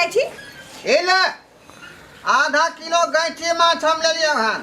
जाइ छी? ए ले, आधा किलो गैंची माछ हम लेलियै हन,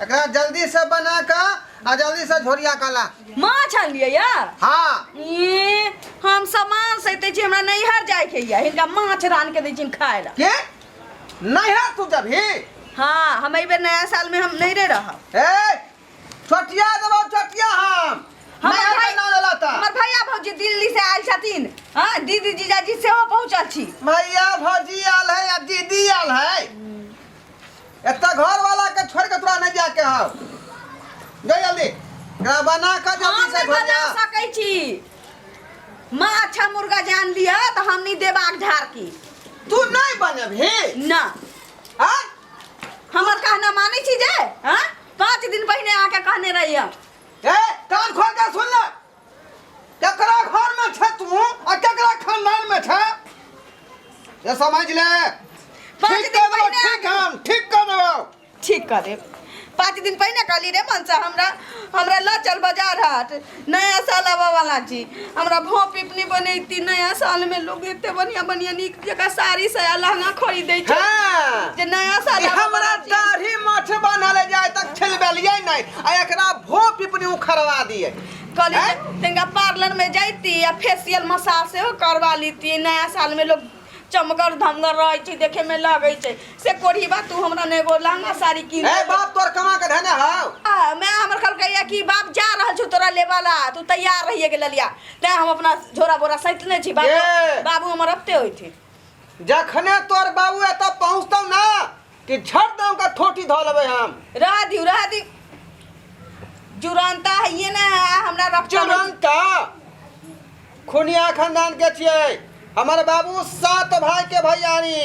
एकरा जल्दी से बना कऽ आ जल्दी से झोरिया कऽ ला। माछ आनलियै या? हाँ। ई हम सामान सैते छी, हमरा नैहर जाय के या, हिनका माछ रान के दै छिन खाय ला। के नैहर तू जबही? हाँ, हम एहि बेर नया साल में हम नैहरे रहब। ए चटिया देबौ, चटिया हम हमर नैहर भाई के ना लेला तऽ। हमर भैया भौजी दिल्ली से आयल छथिन। हाँ, दीदी जीजाजी सेहो पहुँचल छी। भैया भौजी आयल है या दीदी आयल है, एतऽ घर वाला के छोड़ के तोरा नहीं जाके हौ। जा जल्दी एकरा बना के हम जल्दी से नहि बना घोरिया। सकै छी। माँ अच्छा मुर्गा जान लिअ तऽ हम नहि देबाक झाड़ की। तू नहीं बनेबही? ना। हाँ? हमर कहना मानै छी जे? हाँ? 5 दिन पहिने अहाँके कहने रही हम। ए कान खोल के सुन ले, केकरा घर में छे तू आ केकरा खानदान में छे, ये समझ ले। 5 ठीक दिन कर देबो, पहिने ठीक हम ठीक कर देबो। ठीक कर देब। 5 दिन पहिने कहली रे मनसा, हमरा हमरा ल चल बाजार हाट, नया साल आबऽ वाला छी, हमरा भों पिपनी बनैती। नया साल में लोग एते बढ़िया बढ़िया नीक जकाँ साड़ी साया लहंगा खरीदै छै। हाँ। जे नया साल ई आबऽ हमरा वाला छी। दाढ़ी माछ बनल जाय तक छिलबेलियै नहि आ एकरा भों पिपनी उखड़वा दियै। कहली हैं? जे तनिका पार्लर में जैती आ फेशियल मसाज सेहो करवा लीती। नया साल में लोग चमगर धमगर रहै छै, देखे में लगै छै। से कोढ़ीबा तू हमरा ने एगो लहंगा साड़ी कीन ए दे। बाप तोर कमा के धने हौ। आ, मैं हमर कहलकै कि बाप जा रहल छौ तोरा लेबा ला, तू तैयार रहिए के ललिया। तैं हम अपना झोरा बोरा सैतने छी। बाबू ये। बाबू हमर अपते होइथिन। जखने तोर बाबू एतऽ पहुँचतौ ना कि झट दे का ठोटी धऽ लेबै हम। रह दियौ, रह दियौ, जुरंता है ये ना हमरा रखता। जुरंता खुनिया खानदान के छियै, हमर बाबू 7 भाई के भैयारी,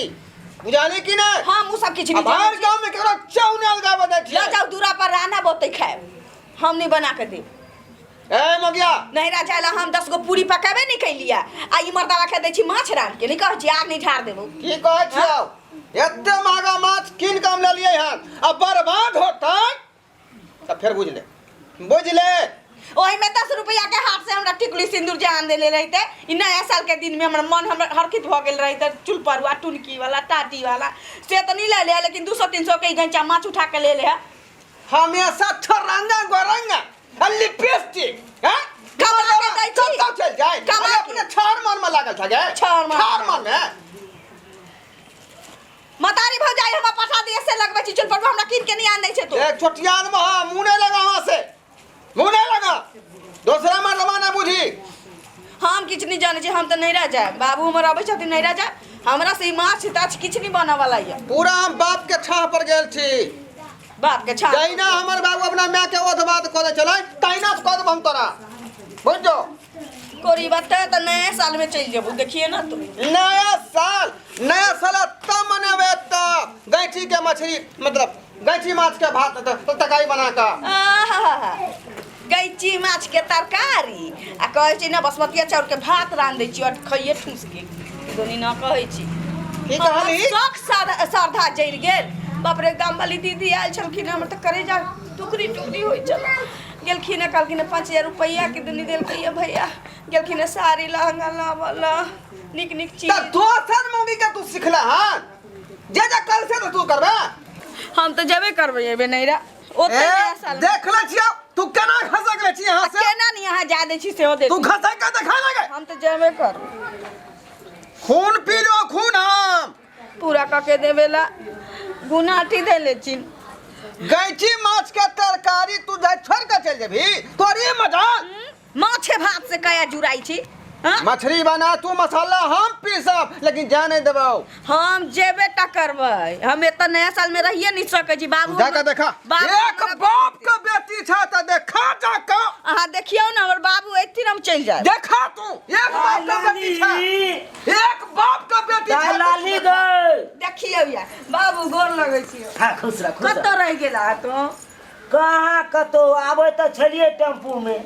बुझाली कि नहीं? हम उ सब किछु नहीं बाहर जानै छी। गांव में केकरो चौनाल गावे दै छियै। लऽ जाउ दूरा पर राना बोतै खायब, हम नहीं बना के देब। ए मगिया नैहरा जाय ला हम 10 गो पूरी पकेबे नहीं कैलिया आ ई मर्दावा के दै छी माछ रान के। नहीं कहै छी आग नहीं ढार देबो। की कहै छियौ? एते महगा माछ कीन के हम लेलियै हन आ बर्बाद होतै तऽ फेर बुझ ले, बुझ ले। ओहि में 10 रुपया के हाथ से हमरा टिकुली सिंदूर जान देले रहिते, ई नया साल के दिन में हमर मन हमर हरखित भऽ गेल रहिते। चुलपरुआ टुनकी वाला टाटी वाला से तऽ नहीं ले ले, लेकिन 200-300 के ई गैंचा माछ उठा के ले ले। हमेशा छोरंगा गोरंगा आ लिपस्टिक हैं कमा के दै छी। कतौ चल जाए कमा अरे के। अपने छाड़ मार में लागल छ गे। छाड़ मार। छाड़ मार में। मतारी भौजाई हमरा पठा दिए से लगबै छी चुलपरुआ, हमरा कीन के नहीं आन दै छै तू। एक छोटियान में हाँ, मुंह नहीं लगा वहां से, मुंह नहीं लगा, दूसरा मर्दवा ना बुझी। हम किछु नहीं जानै छी, हम तऽ नैहरा जायब। बाबू हमर अबै छथिन नैहरा जायब, हमरा से ई माछ ताछ किछु नहीं बनऽ वाला यऽ। पूरा हम बाप के छाह पर गेल छी। बाप के छाह। जहिना हमर बाबू अपना माय के ओध बात कऽ दै छलै तहिना कऽ देब हम तोरा, बुझ जो। कोरी बात तऽ नया साल में चलि जेबू, देखिए ना तू। नया साल, नया साल तब मनेबे तब गैंची के मछली, मतलब गैंची माछ के भात तरकारी बना कऽ। आहाहा, गैंची माछ के तरकारी आ कहै छी ने बसमतिया चाउर के भात रान्ह दै छी और खइए ठूस के दोनी ना कहै छी। की कहली? शौक श्रद्धा जरि गेल। बाप रे, गाम वाली दीदी आयल छलखिन, हमर तऽ करेजा टुकड़ी टुकड़ी होइ छल। गेलखिन हँ, कहलखिन हँ, 5000 रुपैआ के दुनी देलकै ये भैया। गेलखिन हँ साड़ी लहंगा लाबऽ ला, नीक नीक चीज। तऽ दोसर मौगी के तू सिखला हन, जे जे कल से तऽ तू करबे। हम तऽ जेबे करबै एबे नैहरा ओते ए, नया साल में। देख ले छियौ तू केना खसक ले छी यहाँ से। केना नहीं यहाँ जा दै छी सेहो दे। तू खसक के देखा लगे। हम तऽ जेबे करबै। खून पी लो खून हम पूरा कऽ के देबे ला गुनाठी देले छी। गैंची माछ के तरकारी तू जाय छोड़ के चल जेबही तोरी मजा। माछे भात से कया जुड़ाई छी? हाँ? मछली बना तू, मसाला हम पीसब, लेकिन जा नहीं देबौ। हम जेबे टा करबै, हम एतऽ नया साल में रहिए नहीं सकै छी बाबू। जाके देखा, बाबू एक हमरा बाप के बेटी छ त देखा जाके। अहाँ देखियौ ने, हमर बाबू एथिन हम चलि जायब। देखा तू, एक बाप के बेटी छ, एक बाप के बेटी छ। लाली गई। देखियौ या बाबू, गोर लगै छियौ। हाँ, खुश रह, खुश रह। कतऽ रहि गेला तू? कहाँ कतौ आबै तऽ छलियै टेम्पू में।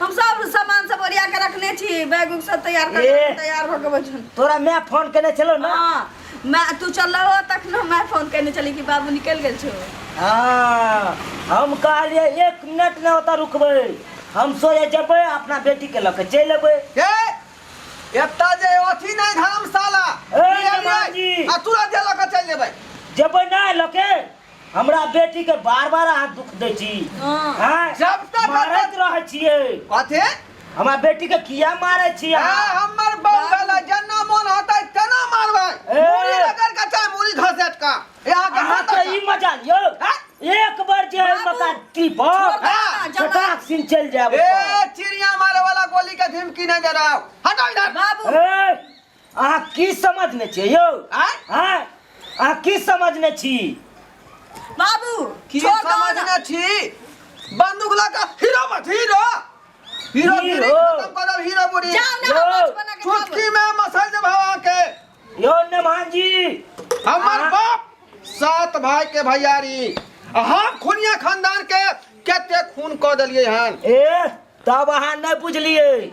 हम सब सामान सब ओरिया के रखने छी, बैग उग सब तैयार कर ए। तैयार भऽ के बैठल। तोरा मैं फोन केने छलौ ना? हाँ, मैं तू चल रहो तखन मैं फोन केने छली कि बाबू निकल गेल छौ। हाँ, हम कहलियै 1 मिनट ने ओतऽ रुकबै, हम सोझे जेबै अपना बेटी के लऽ के चलि अबै। ए, एतऽ जे अथी नहि धर्मशाला ए, नमाजी। आ तुरंत जे लऽ कऽ चलि जेबै। जेबै नहि लके, हमरा बेटी के बार बार अहाँ दुख दै छी। हाँ। हाँ? जब तक मारैत रहै छियै। कथी? हमरा बेटी के किया मारै छी ए, अहाँ? हमर बहू भेलै, जेना मोन होतै तेना मारबै। ए। मुड़ी रगड़ के चाहे मुड़ी घसेट कऽ। यहाँ के अहाँ के ई मजा लियौ। हाँ? एक बार जे है बाबू, मका टीपब छोड़ दे ना, जमा। छटाक सिन चलि जायब। ए, चिड़िया मारे वाला गोली के धमकी नहीं दे रहा हूँ। हटो इधर। बाबू। ए, अहाँ की समझने छियै यौ? आँय? आँय? अहाँ की समझने छी? बाबू, की छोड़ दो ना। समझने छी? बंदूक लगा हीरो मत, हीरो हीरो हीरो। गिरी खत्म कर दब हीरो बुरी। जाओ ना, यौ। हम माछ बना के खाबो। चुटकी में मसल देब हवा के। यौ नमान जी, हमर अहाँ- बाप सात भाई के भैयारी, आ हम खुनिया खानदान के कते खून कऽ देलियै हन। ए, तब अहाँ नहि बुझलियै।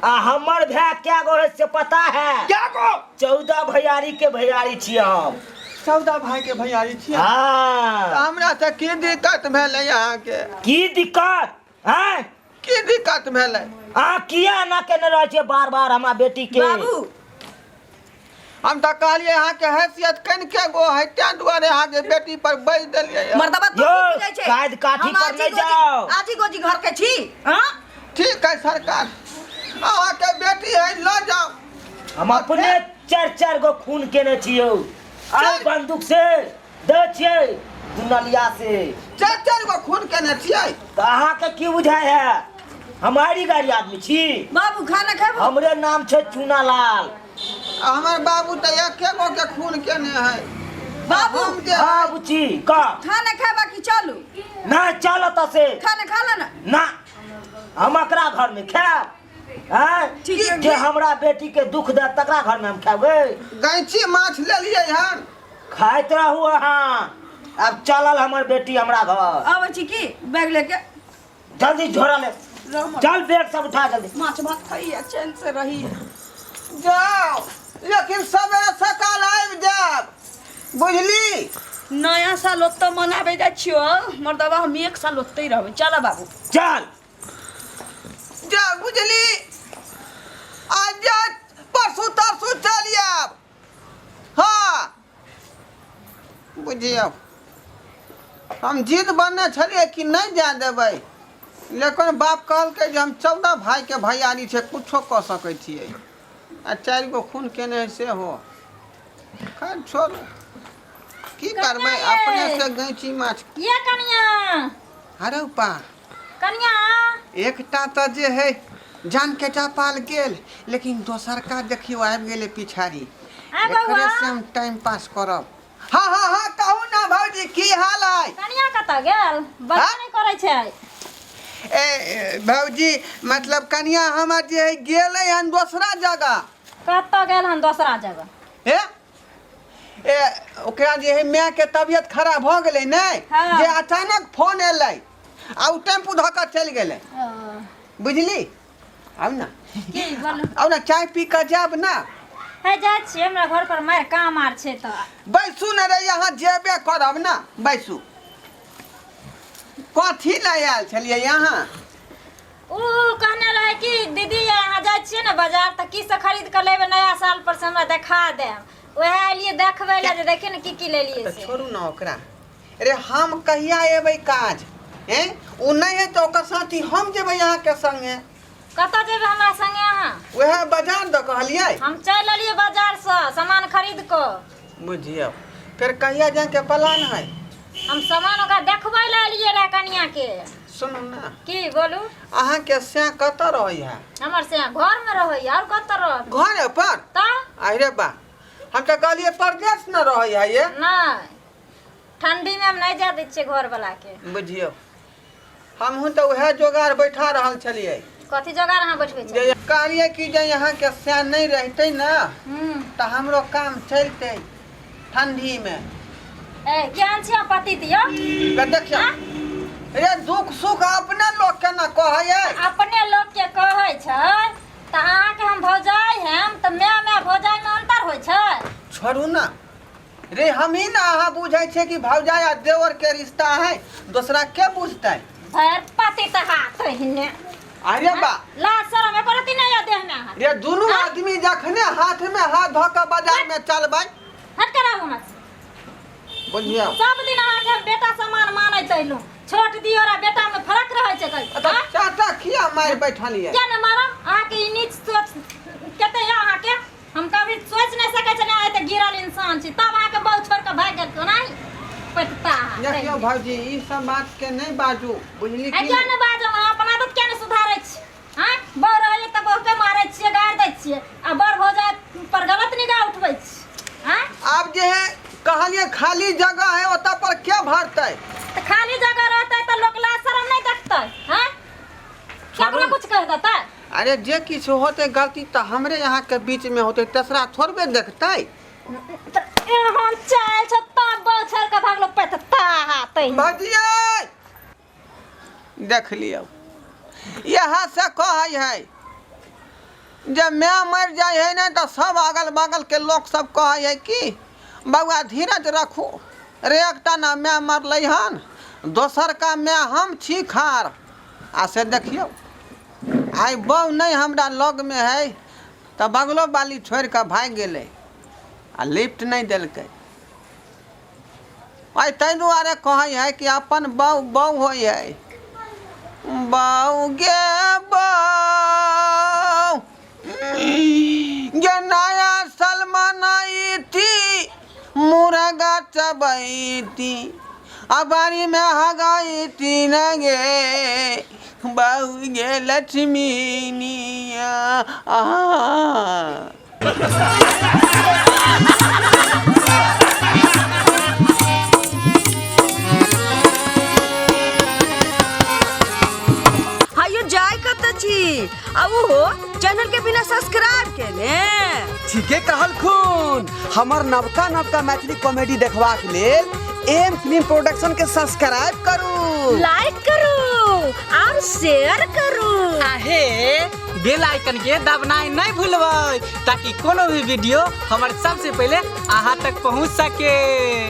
आ हमर भाय क्या गो है से पता है? क्या गो? 14 भैयारी के भैयारी छियै हम। 14 भाई के भैयारी छियै? हाँ। तऽ हमरा से की दिक्कत भेलै अहाँके? की दिक्कत? हैं? की दिक्कत भेलै? अहाँ किया एना केने रहै छियै बार बार हमरा बेटी के? बाबू, हम तऽ कहलियै अहाँके हैसियत कनिके गो है, तें दुआरे अहाँके बेटी पर बैस देलियै। मर्दबा तो यौ, की बुझै छै? काज काठी हम पर आजी नहि गोजी- जाउ। आजी गोजी घर के छी। हाँ? ठीक है सरकार, अहाँके बेटी है, लऽ जाउ। हम अपने चारि चारि गो खून केने छियौ। आइ बंदूक से दै छियै दुनलिया से। चारि चारि गो खून केने छियै? तऽ अहाँके की बुझाइ है, हम आरी गाड़ी आदमी छी? बाबू, खाना खेबो? हमरे नाम छै चूना लाल। आ हमर बाबू तऽ एके गो के खून केने है। बाबू। हम जे हाँ बुच्ची, का खाना खेबा की चलू? ना, चल ओतऽ से। खाना खा ले ना। ना, हम एकरा घर में खायब? आँय? ठीक है। जे हमरा बेटी के दुख दे तकरा घर में हम खेबै? गैंची माछ लेलियै हन। खाइत रहू अहाँ। आब चलल हमर बेटी हमरा घर। आबै छी की बैग लेके? जल्दी झोरा ले। रह। चल, बैग सब उठा जल्दी। माछ भात खाइए, चैन से रही। जाओ, लेकिन सवेरे सकाल आबि जायब, बुझली? नया साल ओतऽ मनाबै जाइ छियो मर्दबा, हम एक साल ओतहि रहबै। चल बाबू। चल। जा, बुझली? आ जा, परसू तरसू चलि आयब। हाँ, बुझियौ, हम जिद बनने छलियै कि नहि जाय देबै, लेकिन बाप कहलकै जे हम 14 भाइके भैयारी छै, कुछो कऽ सकै छियै, आ चारि गो खून केने है सेहो। खैर छोड़ू, की करबै, अपने से गैंची माछ। ये कनिया। अरे पा। कनिया। एकटा तऽ जे है जान के पाल गेल, लेकिन दोसरका देखियौ आबि गेलै पिछाड़ी। आ बौआ। एकरे से हम टाइम पास करब। हाँ हाँ हाँ, कहू ना भौजी, की हाल है? कनिया कतऽ गेल? बच्चा हाँ? नहि करै छै। ए भौजी, मतलब कनिया हमर जे है गेलै हन दोसरा जगह। कतऽ गेल हन दोसरा जगह? ए ए, ओकरा जे है माय के तबियत खराब भऽ गेलै ने। हाँ। जे अचानक फोन एलै आ ओ टेम्पू धऽ कऽ चलि गेलै। ओ, बुझली? आउ ना। की बोलू? आउ ना, चाय पी कऽ जायब ना। हे, जाइ छियै, हमरा घर पर मारि काम आर छै तऽ। बैसू ने रे, यहाँ जेबे करब ना, बैसू। कथी लए आयल छलियै यहाँ? उ कहने रहै कि दीदी अहाँ जाइ छियै ने बाजार तऽ की सब खरीद कऽ लेबै नया साल पर से हमरा देखा देब। उएह एलियै देखबै लए जे देखियौ ने की की लेलियै तऽ से। छोड़ू ने ओकरा रे, हम कहिया एबै काज? हैं, ओ नहि है तऽ ओकर साथी हम जेबै अहाँके संगे। कतऽ जेबै हमरा संगे अहाँ? उएह बाजार दऽ कहलियै। हम चलि एलियै बाजारसँ सामान खरीद कऽ। बुझियौ, फेर कहिया जाइके प्लान है? हम सामान ओकरा देखबै लए एलियै रहए कनियाके। सुनू ने। की बोलू? अहाँके सैं कतऽ रहै है? हमर से घरमे रहैया, आओर कतऽ रहत? घरे पर? तऽ। अरे बा, हम तऽ कहलियै परदेश न रहै है ये। नहि, ठंडीमे हम नहि जाय दै छियै घरवलाके। बुझियौ, हमहूँ तऽ उएह जोगाड़ बैठा रहल छलियै। कथी जोगाड़ अहाँ बैठबै जे छियै? कहलियै कि जे अहाँके सैं नहि रहितै ने तऽ हमरो काम चलतै ठंडीमे। ए, केहन छी अहाँ पतित यौ? गे देखियौ रे, दुख सुख अपने लोक के ने कहै। अपने लोकके कहै छै तऽ अहाँके हम भौजाइ हेम तऽ माय माय भौजाइमे अन्तर होइ छै? छोड़ू ने रे, हमही ने अहाँ बुझै छियै कि भौजाइ आ देवर के रिश्ता है, दोसरा के बुझतै? भरि पतित हाथ हिने। अरे बा। लाज शरम एको रत्ती नहि यऽ देहमे अहाँके। रे दुनू आदमी जखने हाथ में हाथ धऽ कऽ बाजार में चलबै। हट कर आबू हमरा से। बुझियौ सब दिन अहाँके हम बेटा समान मानैत अयलहुँ, छोट दियोर आ बेटा में फर्क रहै छै कहीं? तऽ आँय? चाटा किया मारि बैठलियै? किया ने मारब अहाँके? ई नीच सोच कते यऽ अहाँके, हम कभी सोच नहि सकै छलियै। अहाँ एते गिरल इंसान छी, तब अहाँके बहु छोड़ि कऽ भागि गेल कोना पैतता अहाँ? देखियौ भौजी, ई सब बात के नहि बाजू, बुझली? आइ की किया ने बाजब? अहाँ अपन आदत किया ने सुधारै छी? आँय, बड़ रहैए तऽ बहुके मारै छियै, गारि दै छियै, आ बड़ भऽ जाय पर गलत निगाह उठबै छी। आँय, आब जे है कहलियै खाली जगह है, ओतऽ पर के भरतै? तऽ खाली जगह रहतै तऽ लोक लाज शरम नहि देखतै? आँय, केकरो कुछ कहि देतै? अरे जे किछु होतै गलती तऽ हमरे यहाँ के बीच में होतै, तेसरा थोड़बे देखतै। तऽ एहन चाल छौ तब बहु छोड़ि कऽ भागलो पैतता तै। भौजियै, देख लियौ, इएह से कहै है जे माय मरि जाइ है ने तऽ सब अगल बगल के लोक सब कहै है कि बौआ धीरज रखू रे, एकटा ना माय मरलै हन, दोसर का माय हम छी खार। आ से देखियौ, आइ बहु नहि हमरा लगमे है तऽ बगलो बाली छोड़ि कऽ भागि गेलै आ लिफ्ट नहि देलकै। आइ ताहि दुआरे कहै है कि अपन बहु बहु होइ है। बहु गे बहु गे, नया साल मनैती, मुर्गा चबैती आ बाड़ी में हगैती न गे बहु गे लक्ष्मी निया आ। हायो, जाय कत छी आ ओहो चैनल के बिना सब्सक्राइब केने? ठीके कहलखुन। हमर नवका नवका मैथिली कॉमेडी देखबाक लेल एम फिल्म प्रोडक्शन के सब्सक्राइब करू, लाइक करू और शेयर करू। आहे बेल आइकन के दबनाइ नहि भूलबै, ताकि कोनो भी वीडियो हमर सबसे पहिले अहाँ तक पहुँच सके।